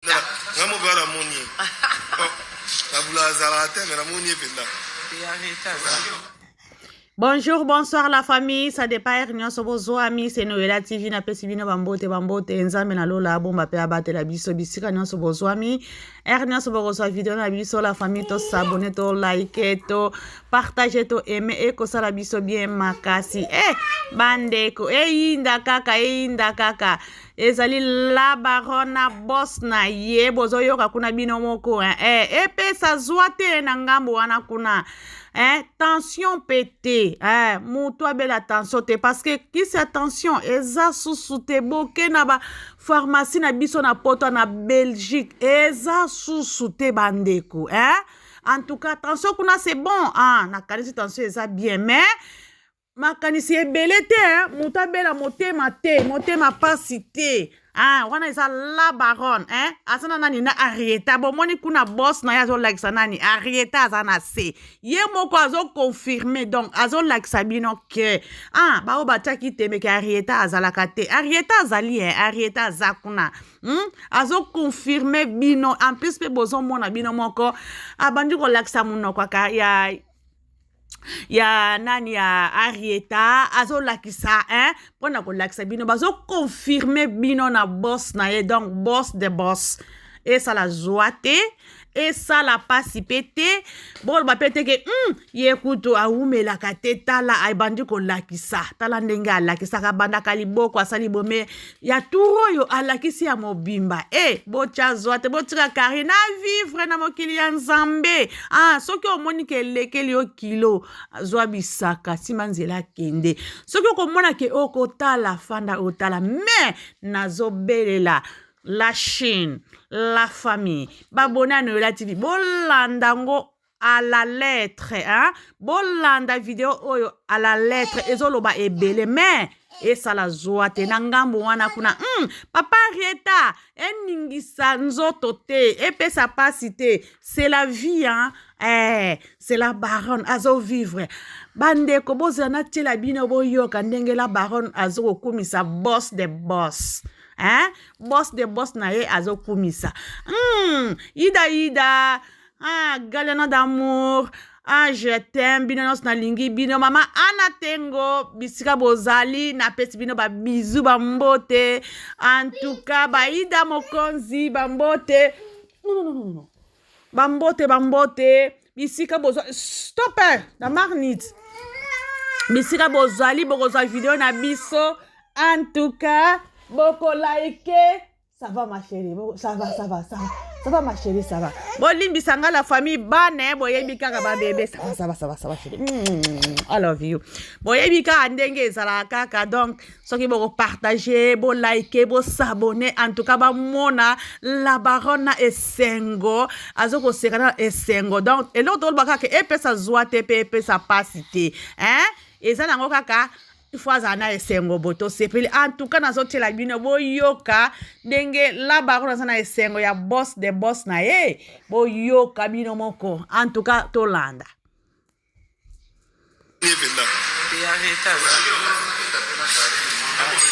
Nga moko wana namoni ye. Na bula azalaka te mais namoni ye mpenza. Bonjour, bonsoir la famille, ça dépend heure nyonso bozwami, c'est Noëlla TV napesi bino bambote bambote, Nzambe na lola abomba pe abatela biso bisika nyonso bozwami, heure nyonso bokozwa video na biso la famille, to s'abonner, to like, to partager, to aimer, ekosala biso bien makasi. Eh bandeko, eyinda kaka, eyinda kaka. Ezali la barona boss na ye bozoyoka kuna bino moko eh, eh, epesa zwa te na ngambo wana kuna eh, tension mpe te eh, moto abela tension te parce que kisi ya tension eza susu te boke na ba pharmacie na biso na poto na Belgique eza susu te bandeko eh? En tout cas tension kuna c'est bon ah, nakanisi tension eza bien mais Makanisi ebele te hein? Moto abela motema te, motema pasi te. Ah, wana eza la baronne hein? Aza na nani na Arieta. Bomoni kuna boss na ye azolakisa nani? Arieta aza na se. Ye moko azo confirmer donc azolakisa bino ke ah, baoyo batiaki tembe ke Arieta azalaka te. Arieta azali hein? Arieta aza kuna. Azo confirmer bino. En plus pe bozomona bino moko abandi kolakisa monoko ya ya nani ya Arieta azolakisa hein mpo na kolakisa bino bazokonfirme bino na boss na ye donc boss de boss esala zwa te esala pasi mpe te boloba mpe te ke ye kutu awumelaka te tala abandi kolakisa tala ndenge alakisaka abandaka liboko asali bome ya tour oyo alakisi ya mobimba e eh, botya zwa te botika Karina vivre na mokili ya Nzambe. Ah, soki omoni ke elekeli yo kilo zwa bisaka nsima nzela kende. Soki okomona ke okotala fanda otala me nazobelela la Chine la famille babone ya Noela TV bolanda ngo à la lettre hein? Bolanda video oyo à la lettre ezoloba ebele mais esala zwa te na ngambo wana kuna papa Rieta eningisa nzoto te epesa pasi te c'est la vie hein? Eh, c'est la baronne azo vivre bandeko bozela natiela bino boyoka ndenge la baronne azokokumisa boss de boss hein? Boss de boss na ye azokumisa ida ida ah, Galiano d'amour ah, je t'aime bino nyonso nalingi bino mama Ana Tengo bisika bozali napesi bino babizu bambote en tout cas baida mokonzi bambote non, non, non, non. Bambote bambote bisika bozwa stop na marnit bisika bozali bokozwa video na biso en tout cas bokolaike. Ça va ma chérie, ça va, ça va, ça va. Ça va ma chérie, ça va. Bolimbisa nga la famille bana boyebi kaka ba bébé. Ça va, ça va, ça va, ça va chérie. I love you. Boyebi kaka ndenge ezalaka kaka donc soki boko partager, bo liker, bo s'abonner en tout cas ba mona la baronne na esengo azo koseka na esengo. Donc eloko toloba kaka epesa zwa te pe epesa pasi te. Hein? Eza nango kaka il faut azala na esengo bo tosepeli en tout cas nazotiela bino boyoka ndenge la baronne aza na esengo ya boss de boss na ye boyoka bino moko en tout cas tolanda.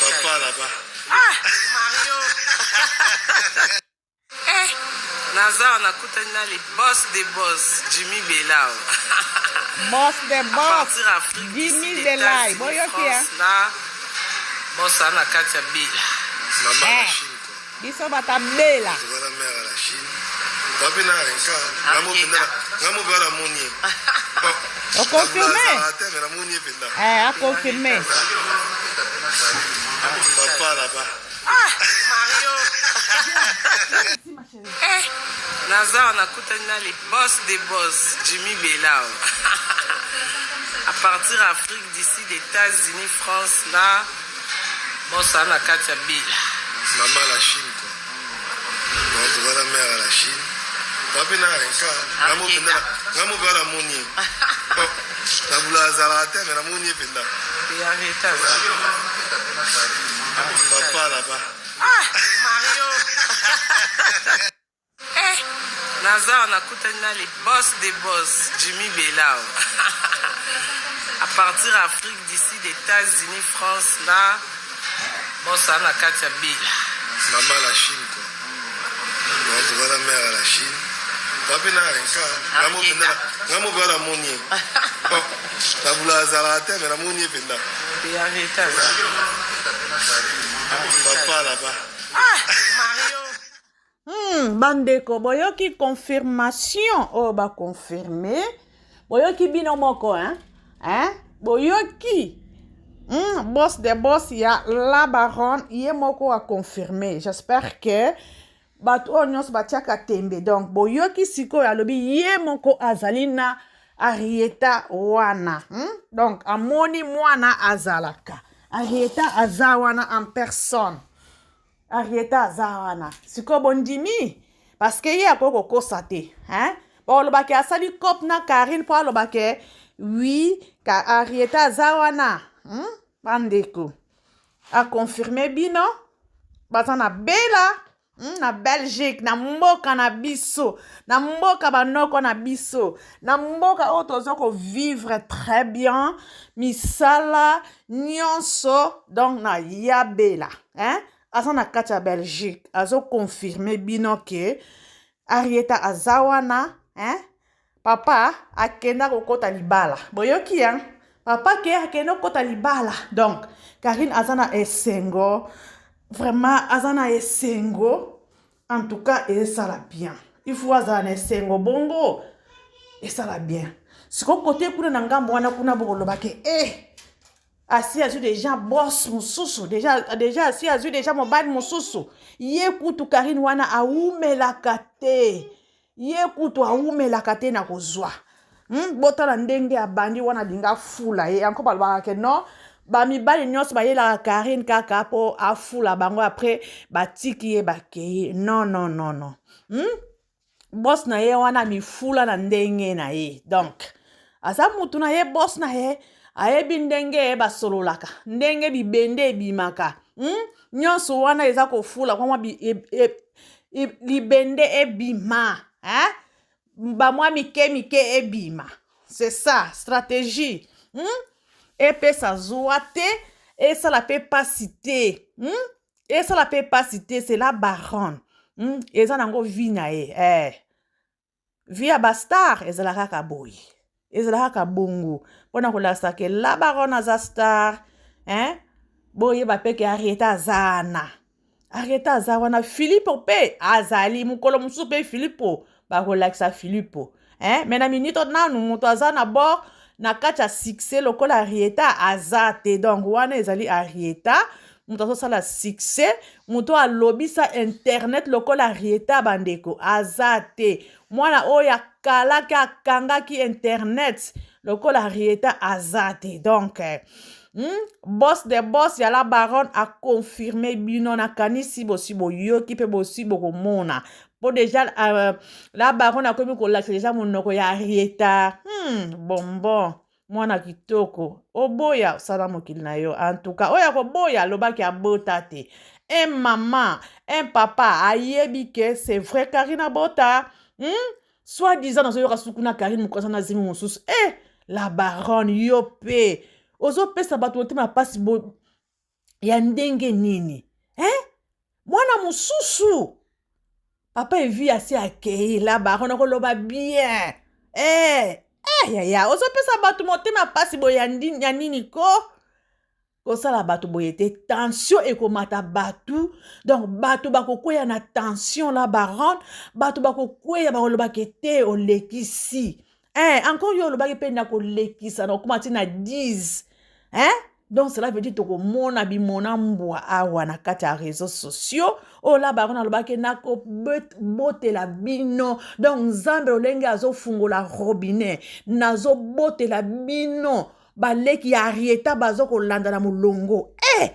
Papa là-bas. Ah, Mario. Eh, naza nakutani na le boss de boss Jimmy Belao. Boss de boss Jimmy Belai. Boyoki ya. Na boss na kati ya Bela. Mama eh, la Chine quoi. Biso bata Bela. Wana mère la Chine. Wapi na nka. Ngamo penda. Ngamo penda na moni. O confirmé? Na moni penda. Eh, a confirmé. Papa là-bas. Ah, Mario. Eh, naza nakutani na le boss de boss Jimmy Belao. À partir Afrique d'ici États-Unis, France na boss na kati ya Bela. Mama la Chine quoi. Donc wana mère la Chine. Wapi na nka. Ngamo penda. Ngamo penda na moni. Na bula azalaka te mais na moni penda. Papa là-bas. Ah, Mario. Eh, naza nakutani na le boss de boss Jimmy Belao. À partir Afrique d'ici États-Unis, France na boss na kati ya Bela. Mama la Chine quoi. Chine. Nga mpe na inka nga mo mpe namoni ye. Na bula azalaka te me namoni ye mpenza. Papa là-bas. Ah, Mario. Bandeko, boyoki confirmation oyo baconfirme, boyoki bino moko, hein? Hein? Boyoki boss de boss ya La Baronne ye moko aconfirme. J'espère que bato oyo nyonso batiaka tembe, donc boyoki sikoyo alobi ye moko azali na Arieta wana, Donc amoni mwana azalaka, Arieta aza wana en personne. Arieta aza wana sikoyo, bondimi, parce que ye akoki kokosa te, hein? Balobaki asali cope na Karine mpo alobake oui ka Arieta aza wana, Bandeko, aconfirme bino, baza na Bela, Na Belgique, na mboka na biso, na mboka banoko na biso, na mboka oyo toza kovivre très bien, misala nyonso. Donc na ya Bela, hein? Aza na kati ya Belgique, azoconfirme bino ke Arieta aza wana, hein? Papa akenda kokɔta libala, boyoki, hein? Papa ke akenda kokɔta libala. Donc Karine aza na esengo, vraiment aza na esengo. En tout cas esala bien, il faut azala na esengo bongo, esala bien. Sikoyo kote kuna na ngambo wana kuna, bokolobake e asi azwi déjà boss mosusu, déjà asi azwi déjà mobali mosusu. Ye kutu Karine wana awumelaka te, ye kutu awumelaka te na kozwa, Botala ndenge abandi wana, alingi afula ye yanko. Balobaka ke non, bamibali nyonso bayelaka Karine kaka mpo afula bango, après batiki ye, bakei. Non, non, non, non, Boss na ye wana mifula na ndenge na ye, donc aza mutu na ye, boss na ye ayebi ndenge basololaka, ndenge bibende ebimaka, Nyonso wana eza kofula kwa mwa libende ebima, hein? Bamwa mike mike ebima, c'est ça stratégie, Epesa zuwa te, esala mpe pasi te, Esala mpe pasi te. C'est La Baronne, Eza nango vie na ye, eh. Vie ya bastar ezala kaka boye, ezala kaka bongo, mpona kolakisa ke La Baronne aza star, hein? Boyeba mpe ke Arieta aza wana, Arieta aza wana, Filipo mpe azali. Mokolo mosusu mpe Filipo bakolakisa Filipo, hein? Me na minute nanu moto aza na bord na kati ya succès lokola Arieta aza te. Donc wana ezali Arieta moto azosala succès, moto alobisa internet lokola Arieta, bandeko, aza te. Mwana oyo akalaki, akangaki internet lokola Arieta aza te. Donc Boss de boss ya La Baronne aconfirme bino. Nakanisi bosi boyoki mpe bosi bokomona, mpo déjà La Baronne akomi kolakisa déjà monoko ya Arieta, Bonbon, mwana kitoko, oboya osala mokili na yo. En tout cas oyo akoboya alobaki abota te, un mama, un papa ayebi ke c'est vrai, Karine abota, Soit disant nazoyoka suku na Karine mokosa na zemi mosusu. Eh, La Baronne, yo mpe ozopesa bato motema mpasi ya ndenge nini, eh? Mwana mosusu, papa Evi asi akei. La Baronne akoloba bien, eh, eh, yaya, ozopesa bato motema mpasi boye ya nini ko? Kosala bato boye te, tension ekomata bato, donc bato bakokweya na tension. La Baronne, bato bakokweya, bakolobaka te olekisi, eh, encore yo olobaki mpe na kolekisa na okoma ti na 10, eh? Donc cela veut dire tokomona bimona mbwa awa na kati ya réseaux sociaux. Oyo La Baronne alobaki, nakobotela bino. Donc Nzambe lolenge azofungola robinet, nazobotela bino baleki ya Arieta baza kolanda na molongo, eh!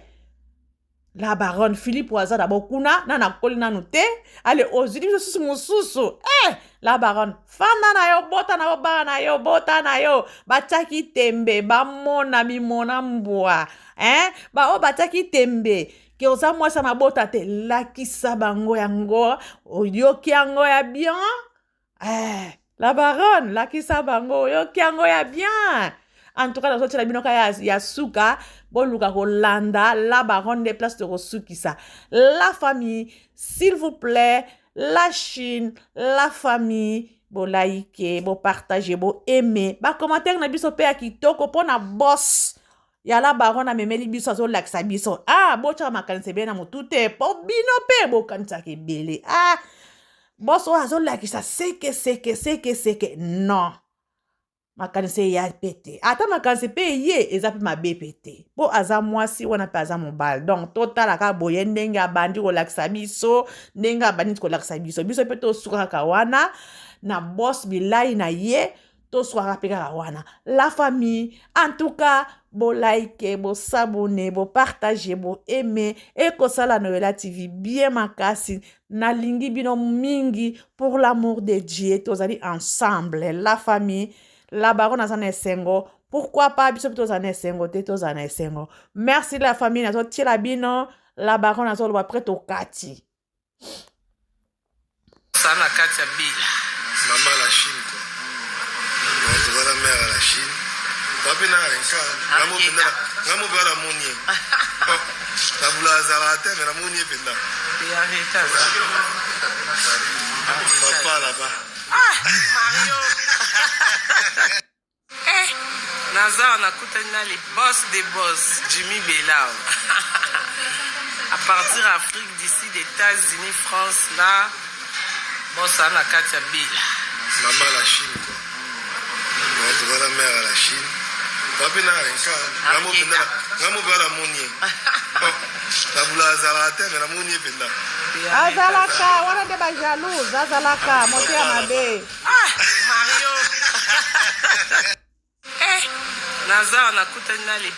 La Baronne, Philippe aza d'abord kuna, na nakoli nanu te. Ale, ozwi biso susu mosusu, eh! La Baronne, fanda na yo, bota na yo bana na yo, bota na yo. Batiaki tembe, bamona bimona mbwa, eh? Baoyo batiaki tembe ke oza mwasi ya mabota te, lakisa bango yango, oyoki yango ya bien, eh, La Baronne, lakisa bango, oyoki yango ya bien. En tout cas nazotiela bino ka ya suka, boluka kolanda La Baronne nde place tokosukisa. La famille, s'il vous plaît. La Chine, la famille, bo like, bo partage, bo aime bacommentaire na biso mpe ya kitoko mpo na boss ya la baronne amemeli biso, azolakisa biso. Ah, botyaka makanisi ebele na motu te, mpo bino mpe bokanisaka ebele. Ah, boss oyo azolakisa seke seke seke seke. Non, makanisi eya mpe te. Ata makanisi mpe eye, eza mpe mabe mpe te, mpo aza mwasi wana mpe aza mobali. Donc totalaka boye ndenge abandi kolakisa biso, ndenge abandi kolakisa biso, biso mpe tosuka kaka wana na boss bilai na ye, toswaka mpe kaka wana. La famille, en tout cas, bolike, bos'abonner, bopartage, boaime, ekosala Noela TV bien makasi. Nalingi bino mingi pour l'amour de Dieu. Tozali ensemble, la famille. La baronne aza na esengo, pourquoi pas biso mpe tozala na esengo te? Tozala na esengo. Merci la famille. Nazotiela bino la baronne azoloba près tokati. Sa na kati ya bila. Mama la Chine quoi. Donc toza na mare ya la Chine, wapi na nka nga mo mpe namoni ye nabula azalaka te, me namoni ye mpenza. Papa là-bas. Ah, Mario, eh, naza nakutani na le boss des boss, Jimmy Belao, à partir Afrique d'ici, États-Unis, France, na boss aza na kati ya bila. Mama la Chine quoi. Donc toza na mare ya la Chine, wapi na nka nga mo mpe namoni ye nabula azalaka te, me namoni ye mpenza. Azalaka wana nde bajalouse, azalaka motema mabe. Ah, Mario, eh, naza nakutani na le